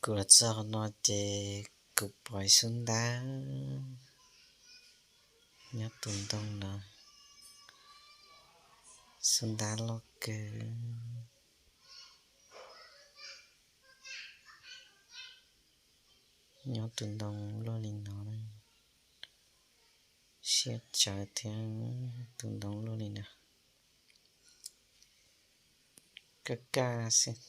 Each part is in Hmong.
Kuv los txog qhov no ces kuv pom ib xub ntab nyob tus ntoo no, xub ntab loj kawg, nyob tus ntoo luaj li no, siab tsawv thiab, tus ntoo luaj li no, kaj kaj xwb.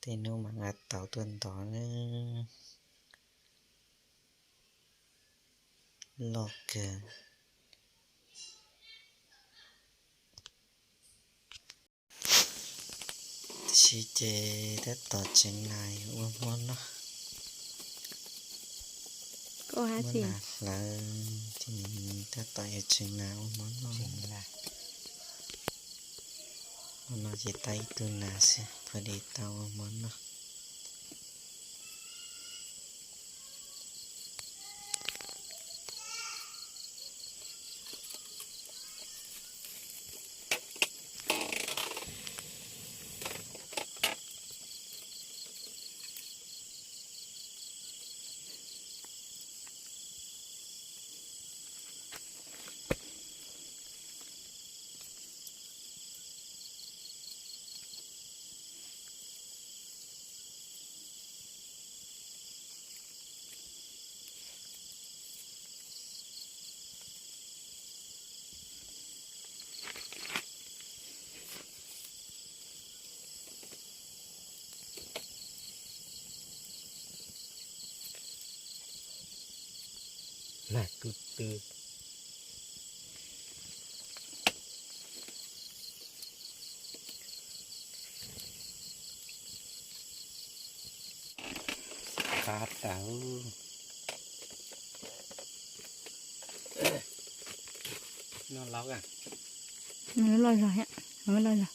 Tej hnub mam nqa tau tuaj ntov na, loj kawg. Tab sis ces tab tom tseev nas yuav ua hmo noj, muab nas hlawv ces tab tom yuav tseev nas ua hmo noj. Hmo no ces tau ib tug nas xwb, pha li tau ua hmo noj. Mag tu tu. Qab tas. Noj laub a. Loj zog thiab, loj zog.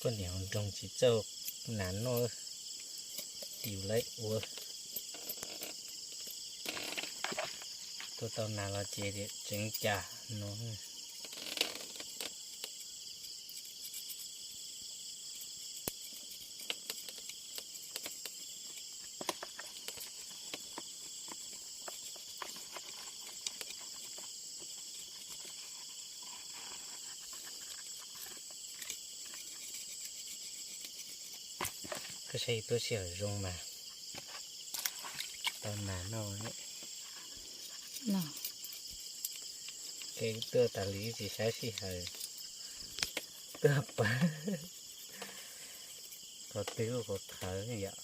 Poj niam hauv nroog tsis txawj nas noj, tis lawv ua. Tua tau nas los ces tseev cas no. Koj saib tuaj sij hawm zoo mas tau nas noj. Kev tuaj tas li tsis saib sij hawm, tuaj pawg qhov twg qhov thawv yom.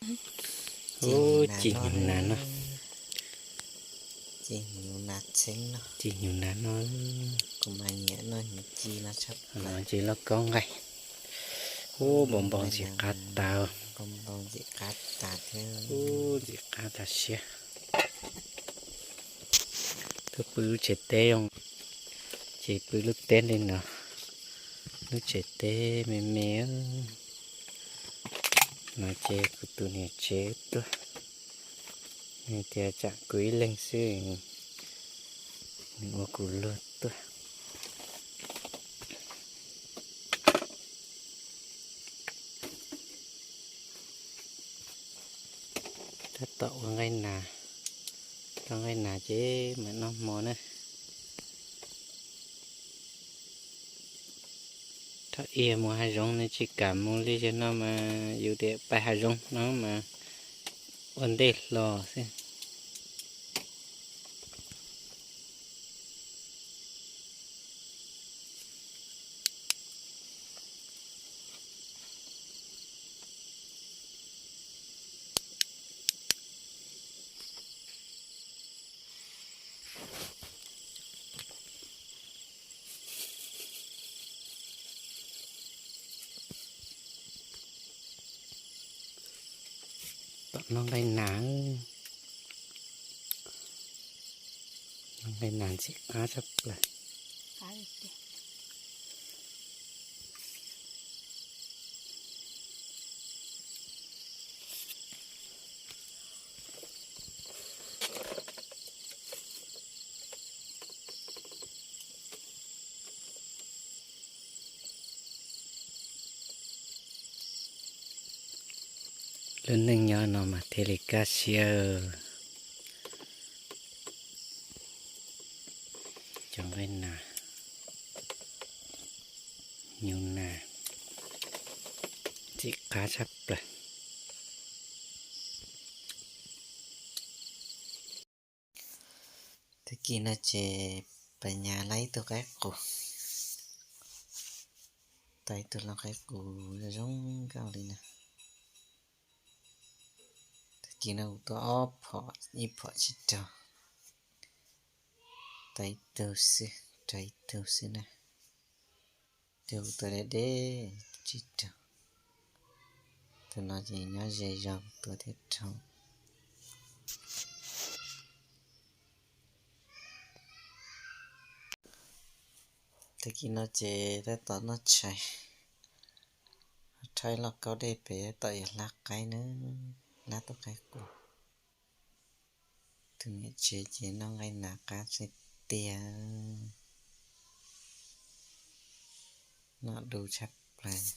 Ub, ci hnyuv nas no. Ci hnyuv nas txheeb no. Ci hnyuv nas no. Kuv mas nyiam noj hnyuv ci no tshaj plaws. Ces lauj kaub nqaij. Ub, npau npau ntxim qab tas. Npau npau ntxim qab tas thiab. Ub, ntxim qab tas siab. Tuaj pw lub tsev teb zoo, ces pw lub teb li no, lub tsev teb me me no ces kuv tus niam tsev tuaj, nws tias tsam kuv ib leeg xwb, nws ua kuv luag tuaj. Tab tom ua nqaij nas, tau nqaij nas ces mam noj hmo na. Thaum ub mus hav zoov ne tsis kam mus li, zaum no mas yus tias pais hav zoov no mas ua ntej hlo xwb. Tom noj nqaij nas, noj nqaij nas ntxim qab tshaj plaws. Lub neej nyob no mas thiaj li kaj siab. Cov nqaij nas, hnyuv nas, ntxim qab tshaj plaws. Tag kis no ces pas nyas laib ib tug qaib qus, tau ib tug loj qaib qus zoo nkauj li na. Tag kis no kuv tua ob phom, ib phom tsib rau, tau ib tug xwb, raug ib tug xwb na. Tus tua deb deb tsib rau. Tus no ces nyob ze zog tua thiab raug. Tag kis no ces tab tom noj tshais, rhaib lauj kaub dej pem tab tom yuav hlab qaib na, hlab tus qaib qus. Tus niam tsev ces noj nqaij nas qab tiag tiag, noj du tshaj plaws.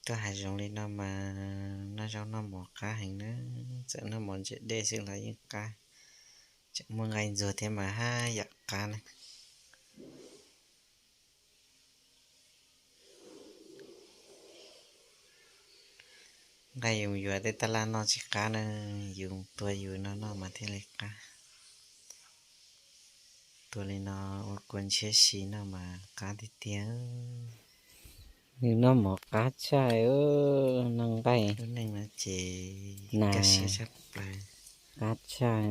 Tuaj hav zoov li no mas noj zaub noj mov qab heev na, txawm noj mov ntse dej xwb los yeej qab, tseem muaj nqaij ntxuag thiab mas haj yam qab na. Nqaij yus yuav tej taj laj noj tsis qab na, yus tua yus no noj mas thiaj li qab. Tua li no ua kua ntshiab si noj mas qab tiag tiag. Nws noj mov qab tshaj, noj nqaij. Lub neej no ces kaj siab tshaj plaws. Qab tshaj.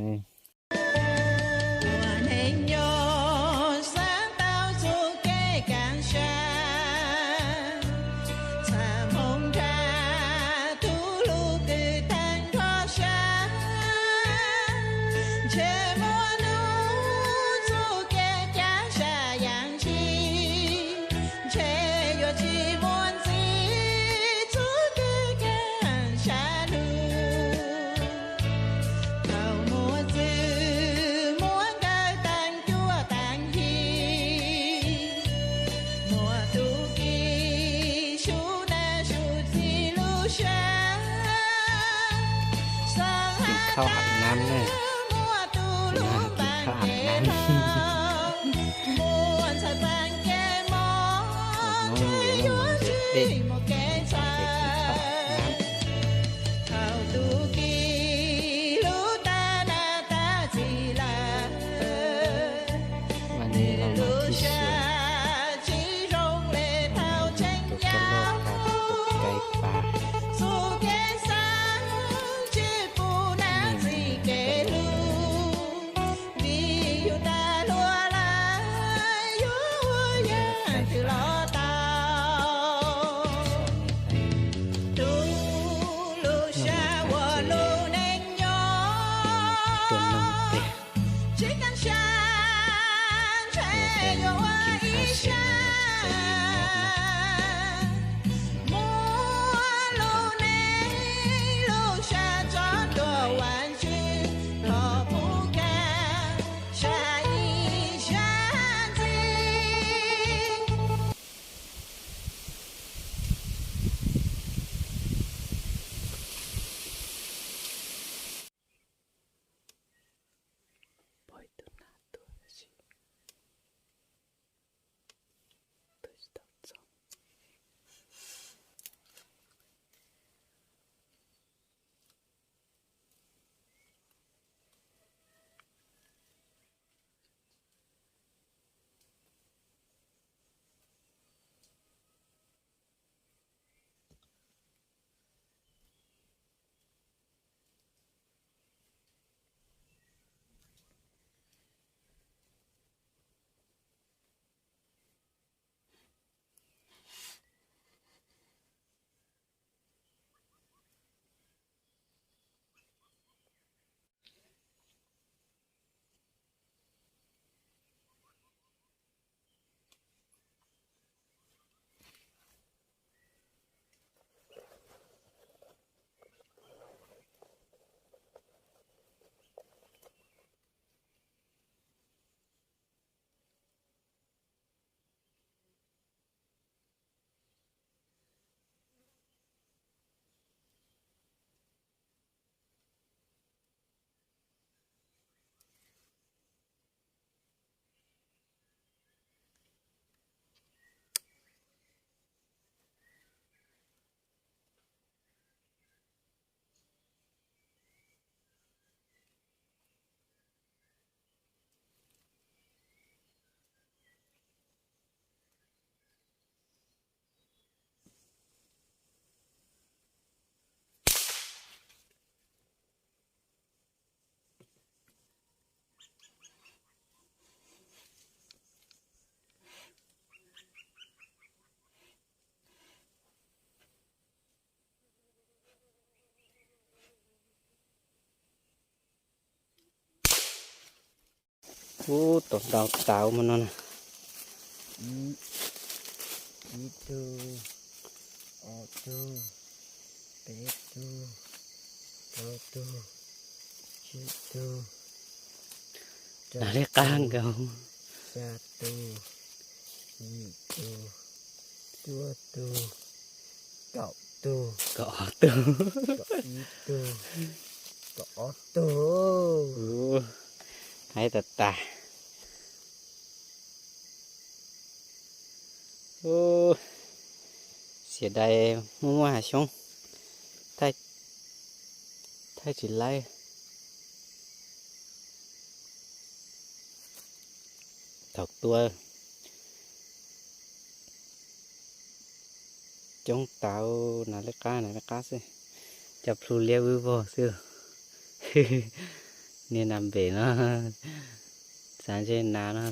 Kis khauj hav nab na. Kis khauj hav nab. Hnub yuav noj mov ntse dej, ces kis khauj hav nab. Mas nws los mas tib si. Tus kab lauj. Ub, tau ntau tau mas no na. Ib tug, ob tug, peb tug, plaub tug, tsib tug, nas li qab nkaus, xya tug, yim tug, cuaj tug, kaum tug, kaum ob tug, kaum ib tug, kaum ob tug. Haib tas tas. Xiam dais muaj muaj hav xyoob, thaij tsis laib. Thaum tuaj coob tau, nas li qab nas li qab xwb, cov plhu liab vwj vog xwb. Niag nas npem no, xav ntshe nas no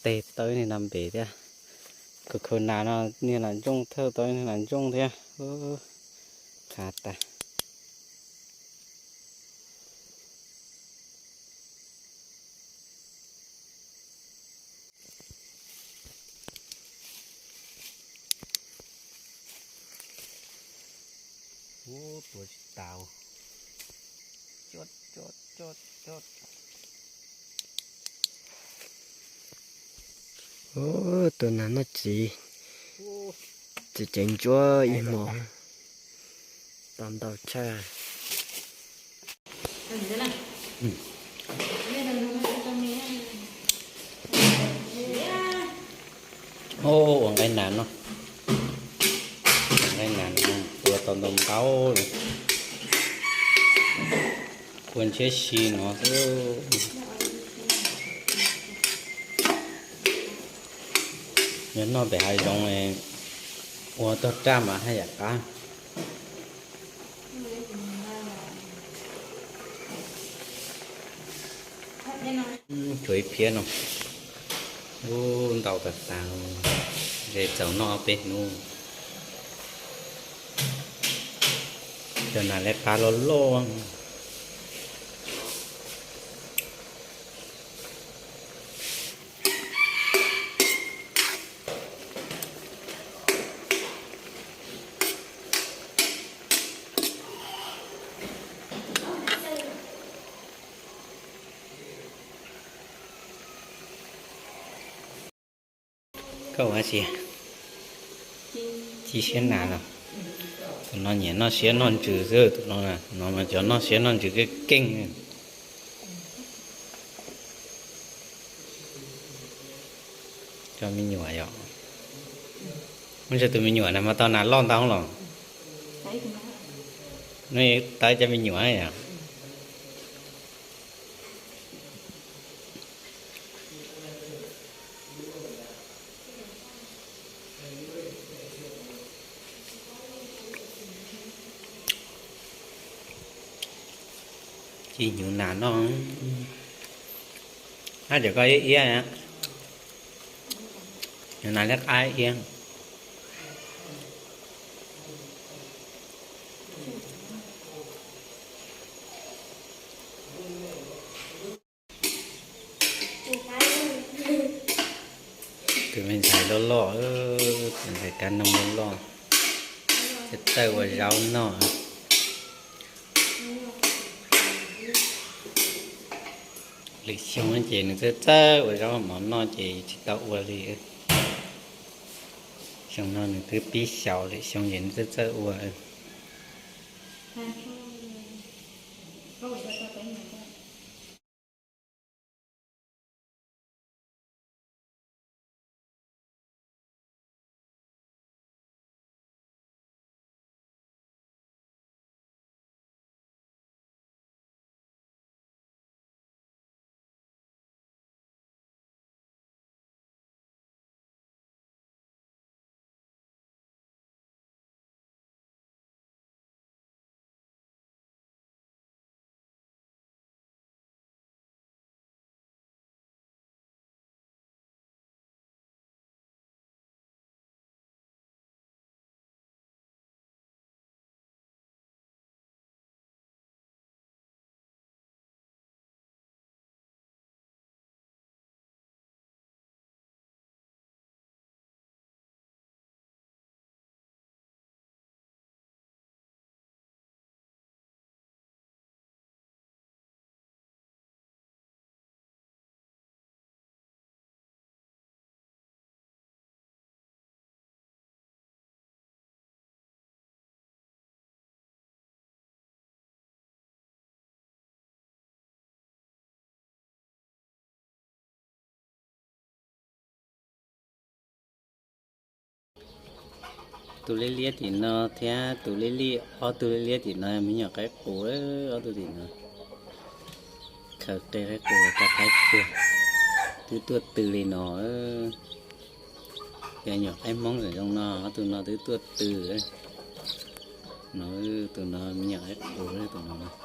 tes tau ib niag nas npem thiab. Khaws khaws nas no niag nas ntsooj thawj tau ib niag nas ntsooj thiab. Qhav tas. Ub, tua tsis tau. Ub, tus nas noj tsiv, tseem ceev ntsuab ib hmos, tau ntau tshaj. Ub, ua nqaij nas no, ua nqaij nas no tua tau ntau ntau li. Kua ntshiab si no xwb. Yog noj pem hav zoov, ua tog raj mas haj yam qab. Tshuav ib phiab no. Ub, ntau tas tas, ntshe txaus noj peb hnub. Cov nas li qab loj loj. Koj ua dab tsi? Ci siab nas los? Tus no nyiam noj siab noj ntsws xwb, tus no, no mas cov noj siab noj ntsws keej keej. Cov me nyuam yom. Muaj ntsis tus me nyuam na mas tau nas loj ntau los. Nws tau cov me nyuam yom. Ci hnyuv nas noj. Ab, cov koj iab iab, hnyuv nas liab qab iab. Tus me ntxhais loj loj, tus ntxhais kab noog loj loj, txawj txawj ua zaub noj. Lwm xyoo ces nws txawj txawj ua zaub mov noj ces tsis tau ua li. Xyoo no nws twb pib xyaum, lwm xyoo ces nws txawj txawj ua. Tus liab liab tim no thiab tus liab liab, ob tug liab liab tim no me nyuam qaib qus, ob tug tim no. Khaws qe qaib qus rau qaib puag, twb tuaj tw li no. Yog nyuam qaib Hmoob zoo no, ob tug no twb tuaj tw. No, tus no me nyuam qaib qus tus no.